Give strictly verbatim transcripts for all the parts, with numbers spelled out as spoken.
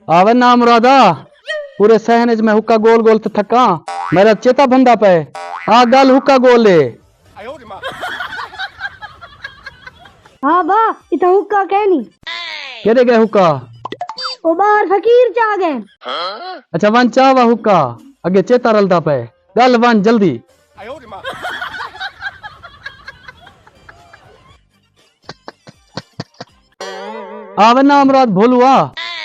آوے نامرادا، پورے صحن اچ میں حقہ گول گول تے تھکاں، میݙا چیتا بھندا پئے۔ آ ڳل حقہ گول اے۔ ہا با، اتھاں حقہ کینی۔ کیݙے ڳئے حقہ؟ او ٻاہر فقیر چا ڳئے۔ اچھا ونڄ چا وا حقہ، اڳے چیتا رلدا پئے۔ ڳل ونڄ جلدی۔ آ وے نامراد بھولو آ،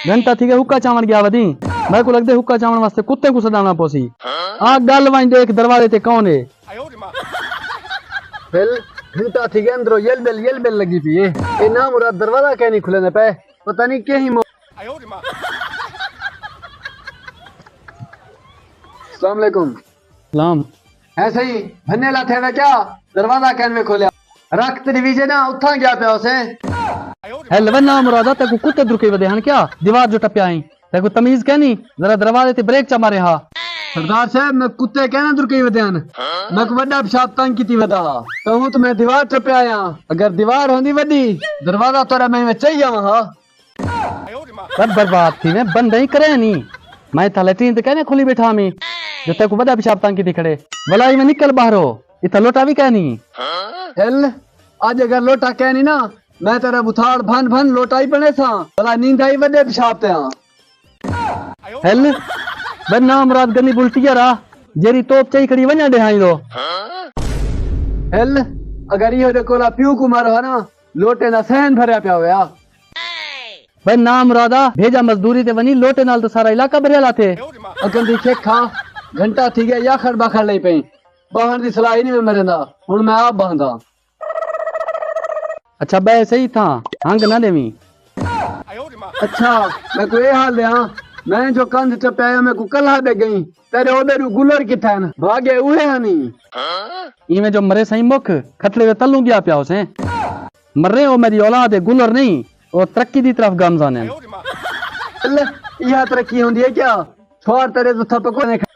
گھنٹہ تھی ڳئے حقہ چاوݨ ڳیا ودیں۔ میکوں لڳدے حقہ چاوݨ واسطے کتے کوں سݙاوݨا پوسی۔ آ ڳل ونڄ ݙیکھ دروازے تے کون اے۔ ہل، گھنٹہ تھی ڳئے اندروں یل بل یل بل لڳی پئی اے۔ اے نامراد دروازہ کہیں نہیں کھلیندے پئے، پتہ نہیں کہیں مو۔ السلام علیکم۔ سلام۔ ہے سئیں، بھنے لا تھے وے کیا؟ دروازہ کین وے کھولیا؟ رکھ تے ڈویژے نا، اتھاں گیا پیا ہوسے۔ ہل وے نامرادا، تیکوں کتے درکئی ودے ہن کیا؟ دیوار جو ٹپیا ہیں، تیکوں تمیز کینی؟ ذرا دروازے تے بریک چا مارے ہا۔ سردار صاحب، میں کتے کینا درکئی ودے ہن؟ میکوں وݙا پیشاب تنگ کیتی ودا ہا، تہوں تو میں دیوار ٹپیا آیا۔ اگر دیوار ہوندی وݙی، دروازہ تورا میں میں چاہیے ہا۔ سب برباد تھی ویں، بندے ہی کرے نہیں۔ میں اتھاں لیٹرین تے کہنے کھلی بیٹھا ہمی، جو تیکوں وݙا پیشاب تنگ کیتی کھڑے۔ ولا ایویں نکل ٻاہرو، اتھاں لوٹا وی کہنی۔ ہل، اڄ اگر لوٹا کہنی نا، میں تیرا بتھاڑ بھن بھن لوٹا ہی بݨیساں۔ ولا نیندا ہی وݙے پیشاب تے ہاں۔ ہل، بے نامراد گنی بلٹی را، جیری توپ چاہی کھڑی ونڄا ݙیہائیں دو۔ ہل، اگر ایہو دے کولا پیو کوں مارو ہا نا، لوٹے دا سین بھریا پیا ہویا۔ بھئی نامرادا، بھیجا مزدوری تے ونڄی، لوٹے نال تاں سارا علاقہ بھریا لاتے۔ اکن دی کھیکھا، گھنٹہ تھی ڳیا، یاخڑ باخڑ لئی پئیں۔ ٻاہݨ دی صلاح ہی نہیں میں مریندا، ہݨ میں آپ ٻاہنداں۔ اچھا، ٻہہ سہی تھاں، ہنگ نہ ݙیویں۔ اچھا، میکوں اے حال ݙیاں، میں جو کندھ ٹپیا، میکوں کلہا ݙے ڳئیں، تیݙے او ٻیرو گلر کتھے ہن؟ بھاڳے اوہے ہنی۔ ایویں جو مرے سئیں مکھ، کھٹڑے دے تلوں ڳیا پیا ہوسیں۔ مرے او میݙی اولاد ہے، گلر نہیں۔ او ترقی دی طرف گامزن ہن۔ اللہ، ایہا ترقی ہوندی ہے کیا؟ چھوار تیݙے تو تھپک ونے کھڑے۔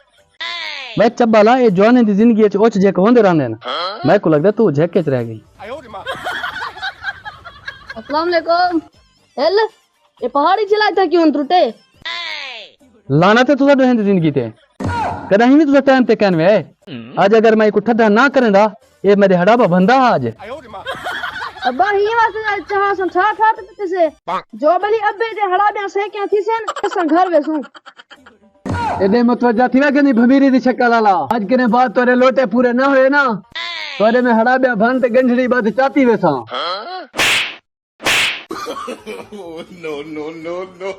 وے چبا لا، اے جوانیں دی زندگی اچ اچ جھک ہوندے رہندے ہن۔ میکوں لڳدا توں جھک اچ رہ ڳئی۔ السلام علیکم۔ ہل، اے پہاڑی چلا اتھاں کیوں ترٹے؟ لعنت ہے تساں ݙوہیں دی زندگی تے۔ کݙاہیں وی تساں ٹائم تے کین وے۔ اڄ اگر میں ایکوں ٹھڈا نہ کریندا، اے میݙے ہݙاٻا بھندا ہا اڄ۔ ابا، ہی واسطے چاہاں سن ٹھا ٹھا تے پتے سے۔ جو بلی ابے دے ہݙاٻیاں سیکیاں تھی سن، اساں گھر ویسوں۔ ایݙے متوجہ تھی وے گنی بھمیری دی شکل والا۔ اڄ کنے بعد تیرے لوٹے پورے نہ ہوئے نا، تیرے میں ہݙاٻیاں بھن تے گنڈھڑی ٻدھ چاتی ویساں۔ No, no, no, no.